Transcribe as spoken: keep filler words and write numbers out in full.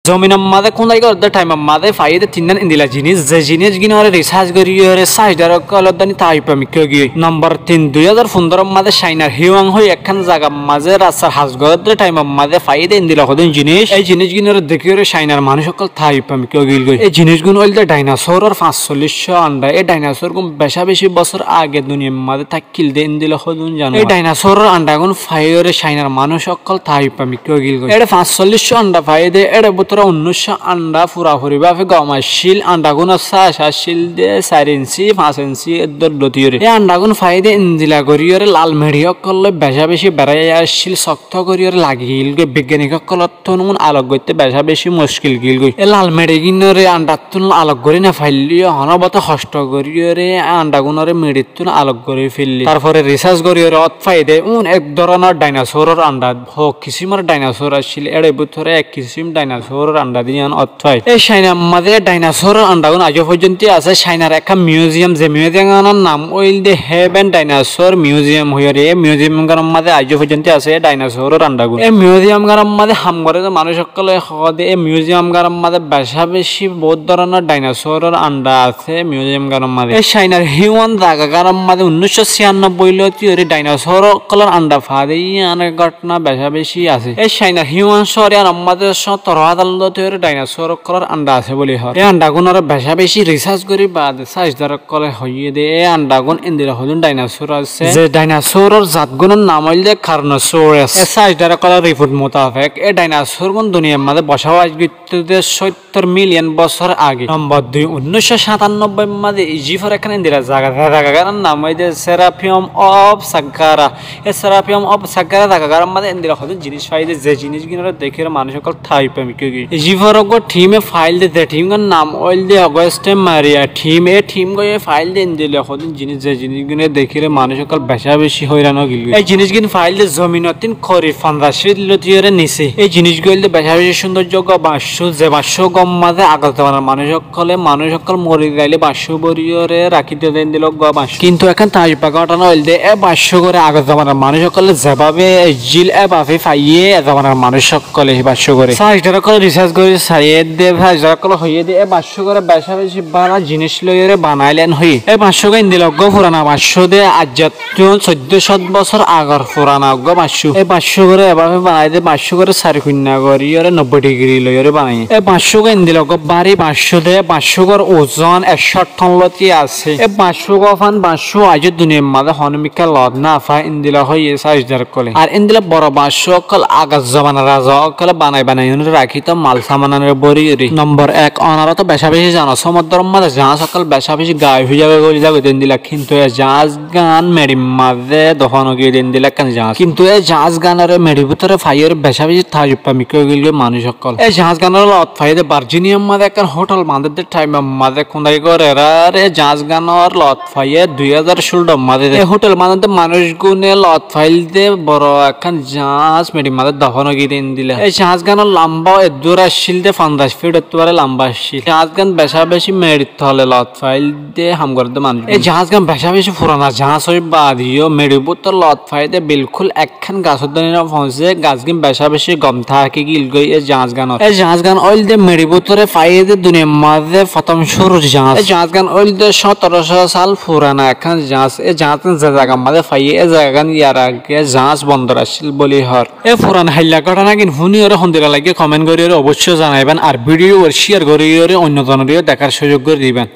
Zominor mazé kúndai gorédde thaimor mazé faiyé dé tinnán endila jinis, ze jinisgínoré risác goríyoré sáaicdar ókkol óddani taajjub mikká óigiyoi. Nombor tin, dui házar fundóro mazé Cainar Hiwang hoi ekkán zagar mazé rastar ham gorédde thaimor mazé faiyé dé endila hodún jinis. Ei jinisgínoré dekíyoré Cainar manúic ókkol taajjub mikká óigiyoi. Ei jinisgún óilde dhainasóror fañssollic cót andha. Ei dhainasórgún becá-becí bosór age duniyair mazé tákkil dé endila hodún zanowar. Ei dhainasóror andhagún faiyóre Cainar manúic ókkol taajjub mikká óigiyoi. Éçe fañssollic cót andha faiyé dé, éçe bútore unnúic cót andha furafuri báfe gom accíl, andhagúnor sáiz accíl dé sair inci, fañs inci eddúr lotiyóre. Ei andhagún faiyé dé endila goríyoré lal meçi ókkol loi becá-becí berai accíl, sokto goríyoré lagi giyói. Bigganik ókkolór ttún un alok goitté becá-becí muckil giyói. E lal meçigínoré andhattún alok gorí nofaillé yó honó bóte hoctho goríyoré andhagúnoré meçittún alok gorí feillé. Tarfore risác goríyoré ót faiyé dé un ek dóronor dhainasóror andha, hoó kisímor dhainasór accíl, éçe bútore ek kisím dhainasóror andha dé yían ót fai. E Cainar mazé dhainasóror andhagún aijjó foijjonto asé. Cainar ekkán miuziyam, ze miuziyamgánor nam óilde Heven Dhainasour Miuziyam hoiyóre. E miuziyamgánor mazé aijjó foijjonto asé e dhainasóror andhagún. E miuziyamgánor mazé ham goré dé manúic ókkole hoó dé e miuziyamgánor mazé becá-becí boóut dóronor dhainasóror andha asé miuziyamgánor mazé. E Cainar Hiwang zagagánor mazé unnúic cót ciyanobboi lóti gorí dhainasór ókkolór andha faá dé yían góthona becá-becí asé. E Cainar Hiwang cóor yíanor mazé sóttoro házar lóti gorí dhainasór ókkolór andha asé bóli hoór. E andhagúnoré becá-becí risác gorí baade sáaicdar ókkole hoiyé dé e andhagún endila hodún dhainasór asé. Ze dhainasóror zatgúnor nam óilde Carnosaurus. E sáaicdar ókkolór riport mutabek e dhainasórgún duniyair mazé bocábas goittó dé sóttor miliyon bosór age. Nombor dui, unnúic cót sátannobboi mazé Ijifór ekkán endila zaga, ze zagagánor nam óilde Serapeum of Saqqara. E Serapeum of Saqqara zagagánor mazé endila hodún jinis faiyé dé, ze jinisgínoré dekíyoré manúic ókkol taajjub mikká óigiyoi. Ijifór uggúa thím e faiyé dé, ze thímgánor nam óilde Augusta Maria thím. E thímgói e faiyé dé endila hodún jinis, ze jinisgínoré dekíyoré manúic ókkol becá-becí hóiran óigiyoi. E jinisgín faiyé dé zominottún korib fonzaic fit lóti gorí nise. E jinisgín óilde becá-becí cúndoijjo uggúa bañcú, ze bañcú uggúar mazé agor zomanar manúic ókkole, manúic ókkol mori zailé bañcú bóriyoré rakí diyé dé endila uggúa bañcú. Kintu ekkán taajjub góthona óilde e bañcúgoré agor zomanar manúic ókkole zebábe eijjíl, ebábe faiyé e zomanar manúic ókkole e bañcúgoré. Sáaicdar ókkole risác gorí saiyé dé, sáaicdar ókkole hoiyé dé e bañcúgoré becá-becí bála jinis loiyóre banailé hoiyé. E bañcúgán endila uggúa furana bañcú dé, aijjattún soiddó cót bosór agor furana uggúa bañcú. E bañcúgoré ebábe banaiyé dé, bañcúgoré sair kuinna goríyoré nobboi dhigiri loiyóre banaiyé. E bañcúgán endila uggúa bári bañcú dé, bañcúgor uzon ekcó thon lóti asé. E bañcúgán fán bañcú aijjó duniyair mazé honó mikká loot nofá, endila hoiyé sáaicdar ókkole. Ar endila boro bañcú ókkol agor zomanar raza ókkole banai banai yóre rakíto, mal samanore bóri gorí. Nombor ek, onorá tó becá-becí zano, sómoddorór mazé jaáñs ókkol becá-becí gaib ói zagói, góli zagói dé endila, kintu e jaáñsgán meçir mazé dofon óigiyoi dé endila ekkán jaáñs. Kintu e jaáñsgánoré meçir bútore faiyóre becá-becí taajjub mikká óigiyoi manúic ókkol. E jaáñsgánoré loot faiyé dé Barjiniyar mazé ekkán hótel bañdédde thaimor mazé kúndai gorér ar e jaáñsgánor loot faiyé dui házar cúlor mazé dé. E hótel bañdédde manúicgúne loot faiyé dé boro ekkán jaáñs meçir mazé dofon óigiyoi dé endila. E jaáñsgánor lamba eddúr accíl dé, fonzaic fitottú baré lamba accíl. Jaáñsgán becá-becí meçir tole loot faiyé dé ham gorédde manúic. E jaáñsgán becá-becí furana jaáñs ói baade yó meçir bútore loot faiyé dé bilkúl ek ekkán gasór dóri nofoóñse, gasgín becá-becí gom táki giyói e jaáñsgánot. E jaáñsgán óilde meçir bútore faiyé dé duniyair mazé fotóm cúrur jaáñs. E jaáñsgán óilde sótoro cót sal furana ekkán jaáñs. E jaáñsgán ze zagar mazé faiyé, e zagagán yar age jaáñs bondor accíl bóli hoór. E furan hailla góthanagín fúniyoré hondila laiggé koment goríyoré obóicco zanaiban, ar bídiyo cíyar goríyoré oinno zonoré yó dekár cúzuk gorí diban.